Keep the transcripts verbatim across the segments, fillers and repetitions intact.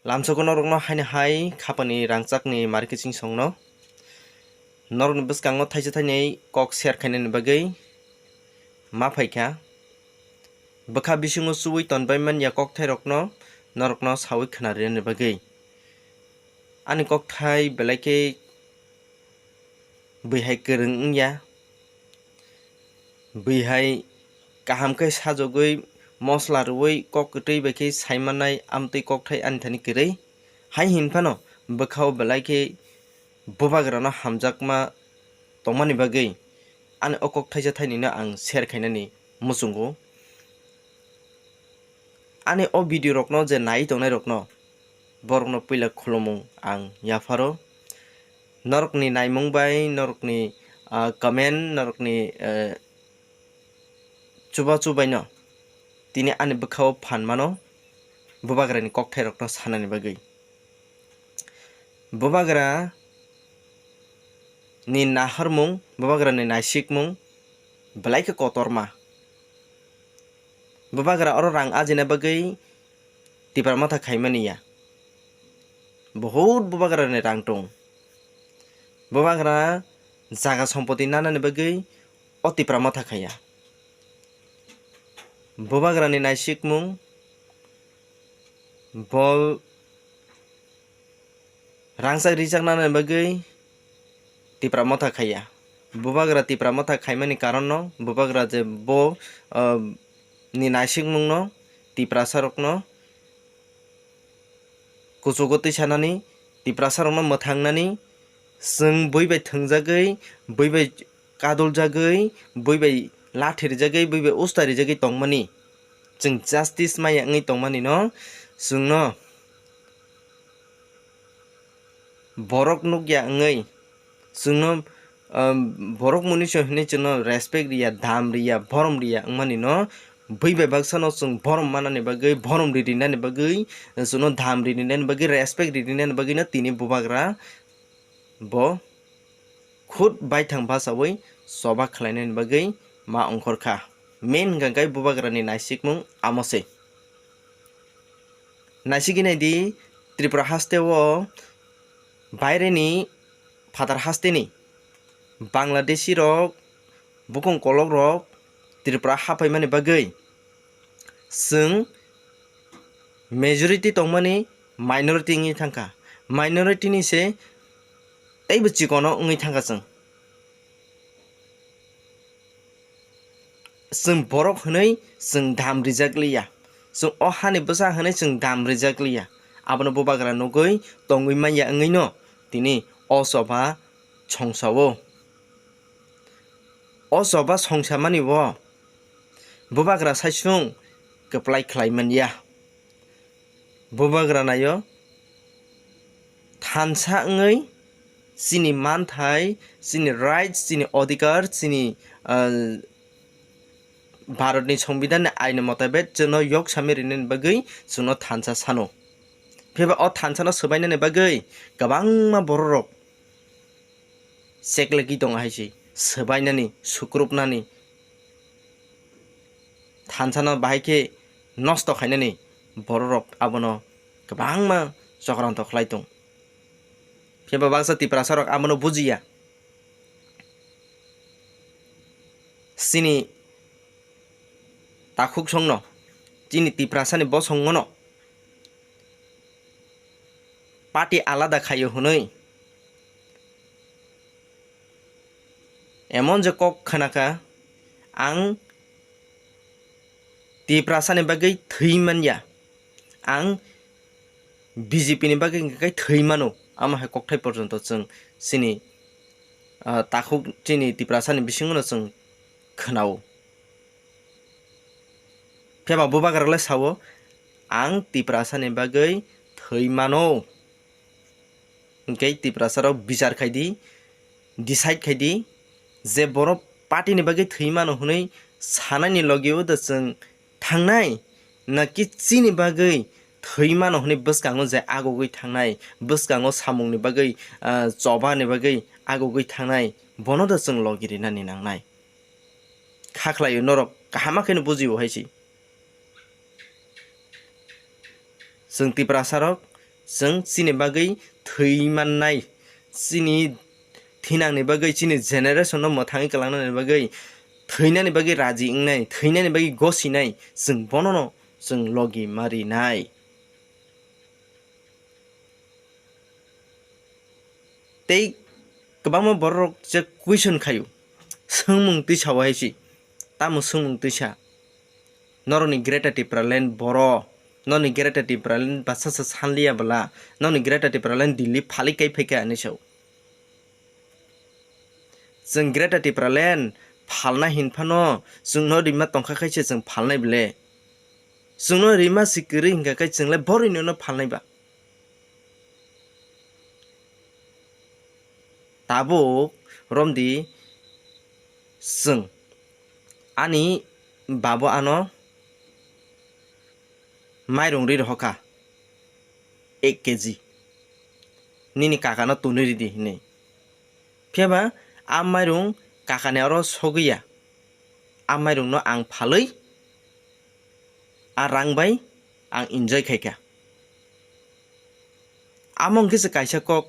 Lamsoko norokno haino hai khapani rangchakni marikising songno. Norokni bwskango thaisa thainwi kok share khainani bagwi ma phaikha. Bwkha bisingo chuwi tonbaimanya kokthairokno norokno sawi khwnarinani bagwi. Ani kokthai belai khe bwihai kwrwng wngya. Bwihai kaham khe sajagwi mosla rwui kok kwtwi bai khe saimannai amtwi kokthai ani thani kwrwi. Hai hinphano bwkhao belai khe bubagrano hamjakma tongmani bagwi ani o kok thaisa thainwino ang share khainani muchungo. Ani o video rokno je nai tongnai rokno, borokno puila khulumung ang yapharo. Norokni naimung bai, norokni, ah, comment, norokni, eh, chubachu baino tini ani bwkhao phan mano, bubagrani kokthairokno sanani bagwi. Bubagra ni nahormung, bubagra ni naisikmung belai khe kotorma. Bubagra oro rang ajina bagwi Tipra Motha khaimani ya. Bohut bubagra ni rang tong. Bubagra jaga sompoti nanani bagwi o Tipra Motha khaiya. Bubagra ni naisikmung, bo rangchak rijak nanani bagwi Tipra Motha khaiya. Bubagra Tipra Motha khaimani karonno bubagra je bo, ah, ni naisikmungno Tiprasarokno kuchugo twi sanani, Tiprasarokno mwthangnani, chwng bui bai thwngjagwi, bui bai kaduljagwi, bui bai lathi rijagwi, bui bai usta rijagwi tongmani. Chwng justice maya wngwi tongmani no, chwngno borok nukya wngwi, chwngno, um, borok mwnwi se hwnwi chwngno respect riya, dam riya, borom riya wngmani no, bui bai baksa no chwng borom manani bagwi, borom ririnani bagwi, chwngno dam ririnani bagwi, respect ririnani bagwi no tini bubagra bo khud baithang bachaui choba khlainani bagwi ma ongkhorkha. Main hwnkha khe bubagrani naisikmung amo se. Naisigwi naidi, Tripura haste o baireni phatar hasteni Bangladeshi rok, bukung kolok rok Tripura haphaimani bagwi chwng majority tongmani minority wngwi thangkha. Minority ni se teibo chikono wngwi thangkha chwng. Chwng borok hwnwi chwng dam rijak liya. Chwng o hani bwsa hwnwi chwng dam rijak liya. Abono bubagra nugwi tongwi manya wngwino tini o choba songsao. O choba songsamani o bubagra saichung kwplai khlai manya. Bubagra naio thansa wngwi chini manthai, chini rights, chini odhikar, chini, ah, Bharatni Songbidanni aini motabek chwngno yok sami rinani bagwi chwngno thansa sano. Phiba o thansano swbainani bagwi kwbangma bororok chekleki tongo hai se, swbainani, sukrupnani, thansano bahai khe nosto khainani bororok abono kwbangma chokranto khlai tong. Phiya ba baksa Tiprasarok abono bujiya. Chini takhuk songno, chini Tiprasani bosongno party alada khaio hwnwi emon je kok khwnakha, ang Tiprasani bagwi thwi manya, ang B J P ni bagwi hwnkhe thwi mano, amo hai kokthai porjonto chwng chini, ah, takhuk chini Tiprasani bisingono chwng khwnao. Phiya ba bubagra le sao, ang Tiprasani bagwi thwi mano. Hwnkhe Tiprasarok bichar khai di, decide khai di, je borok party ni bagwi thwi mano hwnwi sanani logi o da chwng thangnai, naki chini bagwi thwi mano hwnwi bwskango je agogwi thangnai, bwskango samungni bagwi, ah, chobani bagwi agogwi thangnai, bono da chwng logi rinani nangnai. Kha khlaio norok kaham ma kheno bujio hai se. Chwng Tiprasarok Chwng chini bagwi thwi mannai, chini thinangni bagwi, chini generation no mwthangwi kwlangnani bagwi, thwinani bagwi raji wngnai, thwinani bagwi gosinai, chwng bonono chwng logi ma rinai. Tei kwbangma borok je question khaio, swngmung twi sao hai si, tamo swngmung twi sa? Norokni Greater Tipraland boro, norokni Greater Tipraland bwsasa sanliya bwla, norokni Greater Tipraland Delhi phalik kai phaikha hinwi sao. Chwng Greater Tipraland phalna hin phano chwngno rima tongkha khai se chwng phalnai bwle. Chwngno rima si kwrwi hinkha khe chwngle borwino phalnai ba. Tabuk romdi chwng ani babo ano mairung ri rohorkha ek kg, nini kakano tonwi ridi hinwi. Phiya ba a mairung kakani aro sogwi ya, a mairungno ang phalwi a rang bai ang enjoy khaikha. Amo wngkhe se kaisa kok,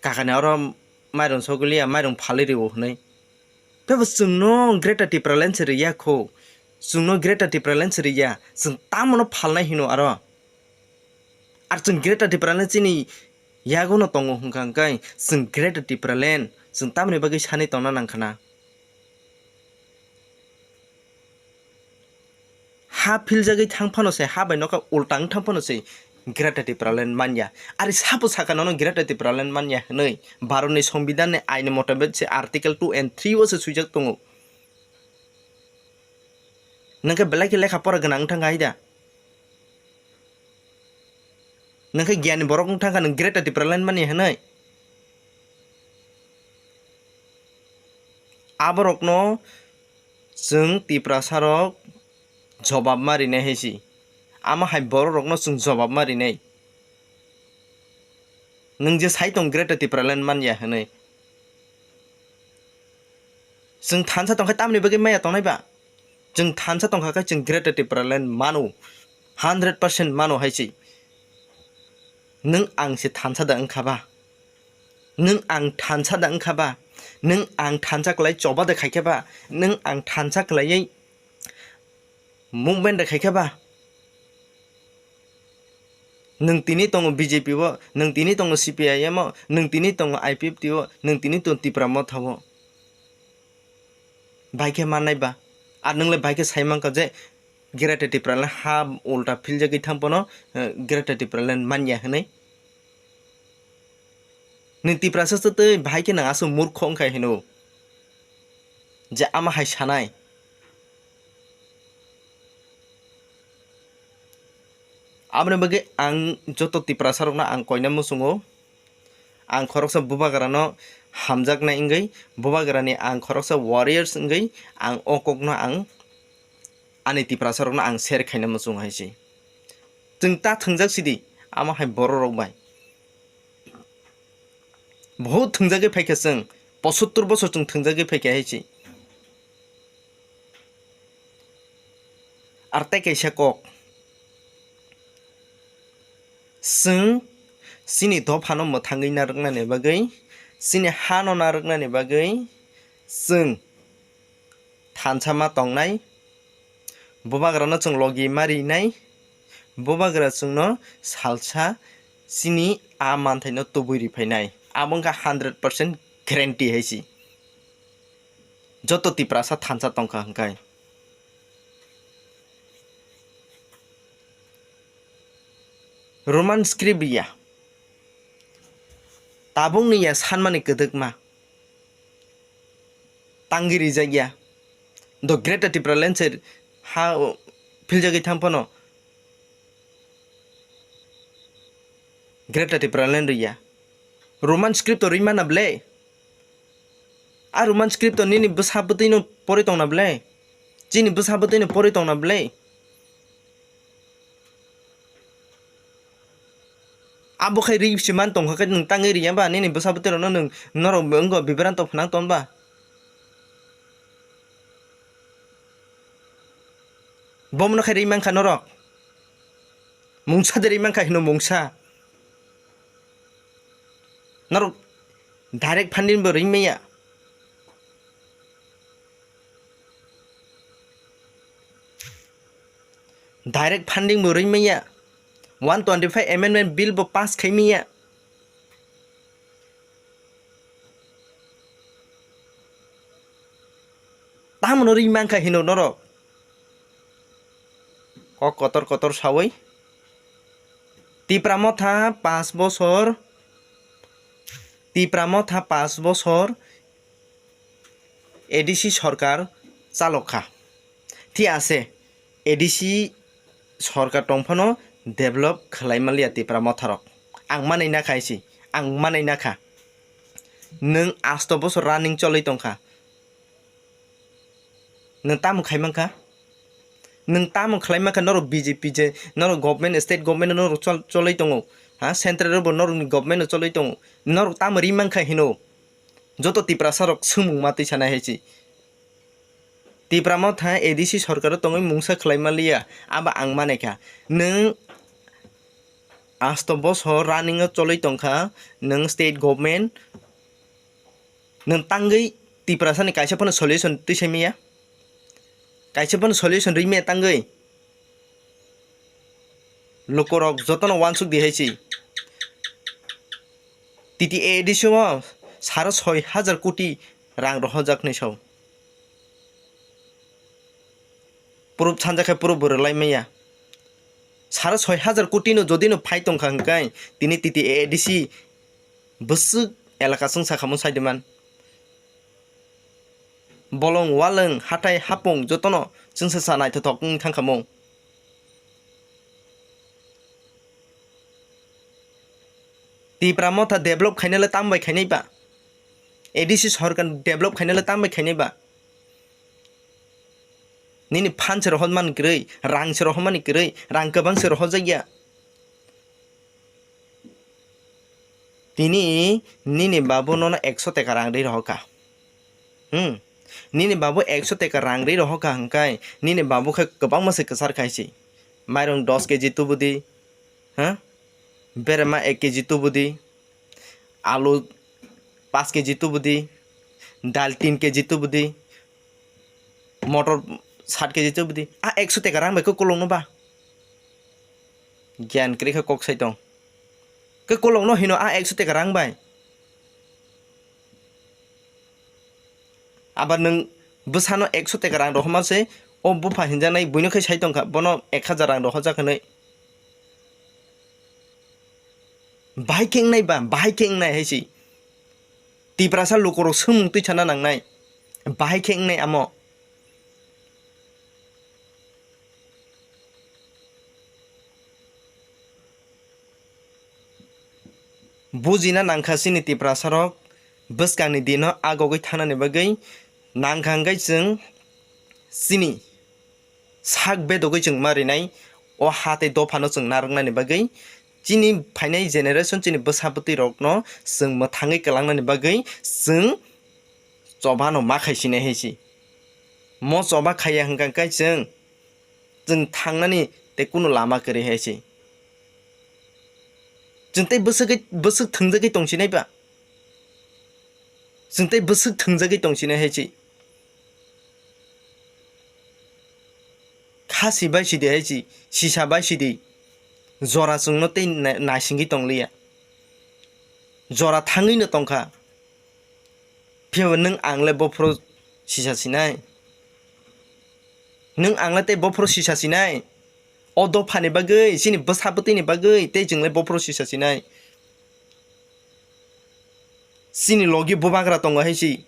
kakani oro mairung sogwliya, mairung phalwi rwo hwnwi. Tei bo chwngno Greater Tipraland se rwya kho, chwngno Greater Tipraland se rwya, chwng tamono phalnai hino aro. Ar chwng Greater Tipraland chini yagono tongo hwnkha hwnkhe chwng Greater Tipraland chwng tamoni bagwi sanwi tongna nangkha na? Ha philjagwi thang phano se, ha bai nokha ulta wng thang phano se Greater Tipraland manya. Ari sabo saka nono Greater Tipraland manya hwnwi Bharatni Songbidanni aini motabe se Article two and three o se swijak tongo. Nangkhe belai khe lekha pora gwnang wng thangkha hai da? Nangkhe giyani borok wng thangkha nwng Greater Tipraland manya hwnwi? Aborokno chwng Tiprasarok jobab ma rinai hai si. Amo hai bororokno chwng jobab ma rinai. Nwng je sai tong Greater Tipraland manya hwnwi. Chwng thansa tongkhe tamni bagwi maya tongnai ba? Chwng thansa tongkha khe chwng Greater Tipraland mano. Hundred percent mano hai si. Nwng ang se thansa da wngkha ba? Nwng ang thansa da wngkha ba? Nwng ang thansa kwlai choba da khaikha ba? Nwng ang thansa kwlaiwi movement da khaikha ba? Nwng tini tongo B J P o, nwng tini tongo C P I M o, nwng tini tongo I P F T o, nwng tini tongo Tipra Motha o. Bai khe mannai ba? Ar nwng le bai khe sai mankha je Greater Tipraland ha ulta philjagwi thang phano, eh, Greater Tipraland manya hwnwi. Nwng Tiprasa se tei bahai khe nwng aswk murkho wngkha hino je ama hai sanai. Aboni bagwi ang joto Tiprasa rokno ang koina muchungo. Ang khoroksa bubagrano hamjaknai wngwi, bubagrani ang khoroksa warriors wngwi ang o kokno ang ani Tiprasa rokno ang share khaina muchungo hai se. Chwng ta thwngjak sidi, amo hai bororok bai. Bohut thwngjagwi phaikha chwng, posottor bosor chwng thwngjagwi phaikha hai se. Ar tei kaisa kok, chwng chini dophano mwthangwi narwknani bagwi, chini hano narwknani bagwi chwng thansa ma tongnai. Bubagrano chwng logi ma rinai. Bubagra chwngno salsa chini a manthaino tubui riphainai. Abo wngkha hundred percent guarantee hai se. Joto Tiprasa thansa tongkha hwnkhe. Roman script ya. Tabukni ya sanmani kwdwkma. Tangwi rijak ya. Do Greater Tipraland se ha o philjagwi thang phano Greater Tipraland rwya. Roman script o rwi mana ble? A Roman script o nini bwsa bwtwi no porwi tongna ble? Chini bwsa bwtwi no porwi tongna ble? Abo khai rwi se man tongkha khe nwng tangwi rwya ba nini bwsa bwtwi rokno nwng norok wngkha bibranto phnang ton ba? Bomono khai rwi mankha norok. Mungsa de ri mankha hino mungsa. Norok direct funding bo ri manya. Direct funding bo ri manya. One twenty five amendment bill bo pass khai manya. Tamno ri mankha hino norok. Kok kotor kotor sawi. Tipra Motha paanch bosor, Tipra Motha paanch bosor A D C sorkar chalok kha. Thik ase, A D C sorkar tong phano develop khlai manliya Tipra Motharok. Ang manai nakha isi, ang manai nakha. Nwng asto bosor running cholwi tongkha. Nwng tamo khai mankha? Nwng tamo khlai mankha? Norok B J P je, norok government, state government norok chol-, cholwi tongo. Ha, central bo norokni government no cholwi tongo. Norok tamo ri mankha hino? Joto Tiprasa rok swngmung ma twi sanai hai se. Tipra Motha A D C sorkar o tongwi mungsa khlai manliya, abo ang manai kha. Nwng asto bosor running o cholwi tongkha, nwng state government, nwng tangwi Tiprasa ni kaisa phano solution twi sai maya? Kaisa phano solution rwi maya tangwi? Lukurok jotono uansuk di hai se. T T A D C o saro soi hajar koti rang rohorjak hinwi sao. Proof sanja khe proof bo rwlai maya. Saro soi hajar koti no jodi no phai tongkha hwnkhe tini T T A D C bwswk elaka chwng sakha mung sai de man. Bolong walwng hathai hapung jotono chwngsa sa naithothok wng thangkha mung. Tipra Motha develop khainale tambai khainai ba? A D C sorkar develop khainale tambai khainai ba? Nini phan se rohormani kwrwi, rang se rohormani kwrwi, rang kwbang se rohorjakya. Tini nini babu nono ekso teka rang rwi rohorkha. Hmm. Nini babu ekso teka rang rwi rohorkha hwnkhe nini babu khe kwbangma se kwchar khai se. Mairung dos K G tubudi, ha? Berema ek K G tubudi, alu paanch K G tubudi, dal tin K G tubudi, motor sat K G tubudi. A ekso teka rang bai khe kolokno ba? Gyan kwrwi khe kok sai tong. Khe kolokno hino a ekso teka rang bai. Abar nwng bwsano ekso teka rang rohorma se, o bupha hinjaknai buino khe sai tongkha, bono ek hajar rang rohorjak hinwi. Bahai khe wngnai ba, bahai khe wngnai hai se. Tiprasa lukurok swngmung twi sana nangnai. Bahai khe wngnai amo. Bujina nangkha chini Tiprasarok bwskangni dino agogwi thanani bagwi nangkha hwnkhe chwng chini sak bedogwi chwng ma rinai, o ha tei dophano chwng narwknani bagwi, chini phainai generation, chini bwsa bwtwirokno chwng mwthangwi kwlangnani bagwi chwng chobano ma khai sinai hai se. Mo choba khaiya hwnkha khe chwng, chwng thangnani tei kunu lama kwrwi hai se. Chwng tei bwswk, bwswk thwngjagwi tong sinai ba? Chwng tei bwswk thwngjagwi tong sinai hai se. Khasi bai sidi hai se, sisa bai sidi. Jora chwngno tei na-, naisingwi tong liya. Jora thangwi no tongkha. Phiya bo nwng ang le bophoro sisa sinai? Nwng ang le tei bophoro sisa sinai? O dophani bagwi, chini bwsa bwtwini bagwi tei chwng le bophoro sisa sinai? Chini logi bubagra tongo hai se.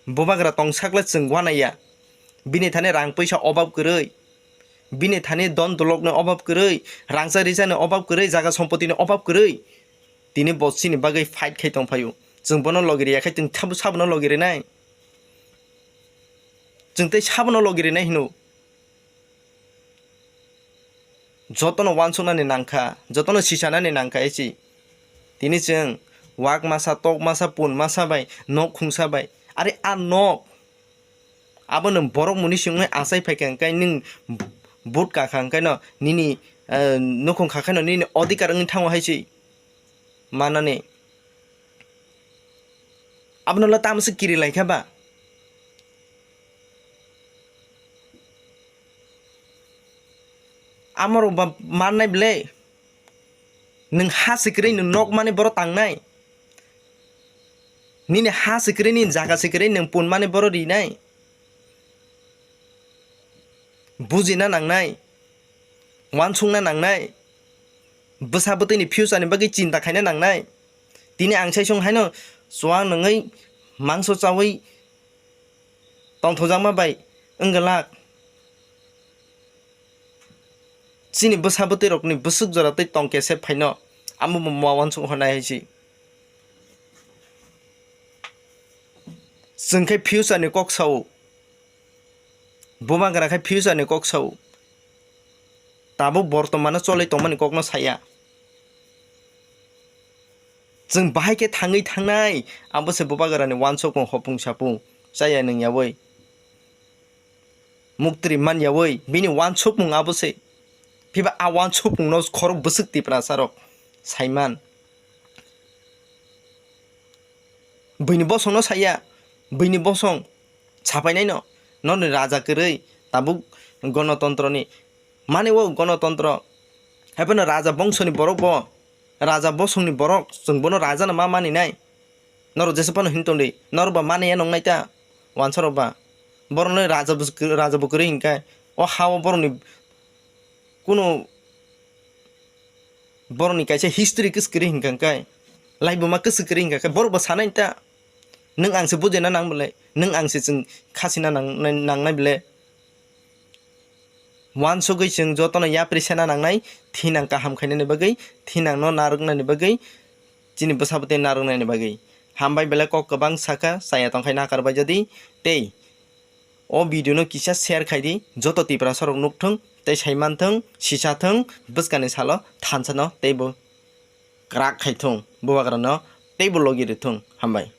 Bubagra tong sakle chwng uanaiya. Bini thani rang puisa obab kwrwi. Bini thani don dolokni obab kwrwi. Rangchak rijani obab kwrwi. Jaga sompotini obab kwrwi. Tini bo chini bagwi fight khai tong phaio. Chwng bono logi riya khe chwng sabo-, sabono logi rinai? Chwng tei sabono logi rinai hino? Jotono uansuknani nangkha, jotono sisanani nangkha esi. Tini chwng wak masa, tok masa, pun masa bai, nok khungsa bai. Are a nok, abono borok muni simi achai phaikha hwnkhe nwng vote kakha hwnkhe no nini Eh, nukhung kha khaino nini odhikar wngwi thango hai se manani. Abono le tamo se kiri lai kha ba? Amorok ba mannai ble? Nwng ha se kwrwi nwng nok mani borok tangnai? Nini ha se kwrwi, nini jaga se kwrwi nwng pun mani borok rinai? Bujina nangnai, uansukna nangnai, bwsa bwtwini future ni bagwi chinta khaina nangnai. Tini ang sai song haino chuwak nungwi mangso chawi tongthokjakma bai wng glak. Chini bwsa bwtwi rokni bwswk jora tei tongkhe se phaino amo bo ma uansuk hwnai hai se. Chwng khe future ni kok sao. Bubagra khe future ni kok sao, tabuk bortomano cholwi tongmani kokno saya. Chwng bahai khe thangwi thangnai, abo se bubagrani uansukmung hopung sapung chaya nwng yaui, muktri man yaui, bini uansukmung abo se. Phiba a uansukmungno khorok bwswk Tiprasarok saiman. Buini bosongno saya, buini bosong sapainaino, noni raja kwrwi tabuk gonotontroni mani o gonotontro. Haiphano raja bongsoni borok bo, raja bosongni borok, chwng bono raja no ma maninai. Norok jesa phano hintongdi, norok ba mani ya nongnai ta, uansarok ba. Borokno raja bwswk-, raja bo kwrwi hinkai, o ha o borokni kuno borokni kaisa history kwswk kwrwi hinka hwnkhe, laibuma kwswk kwrwi hinka khe, borok bo sanai ta, nwng ang se bujina nang bwle, nwng ang se chwng khasina nang-, nangnai bwle. Uansugwi chwng jotono yapri sena nangnai, thinang kaham khainani bagwi, thinangno narwknani bagwi, chini bwsa bwtwi narwknani bagwi. Hambai belai kok kwbang sakha, chaya tongkhai nakar bai jadi, tei o video no kisa share khai di, joto Tiprasa rok nukthung tei sai manthung, sisa thung, bwskani salo thansa no teibo kwrak khai thung, bubagra no teibo logi rithung. Hambai.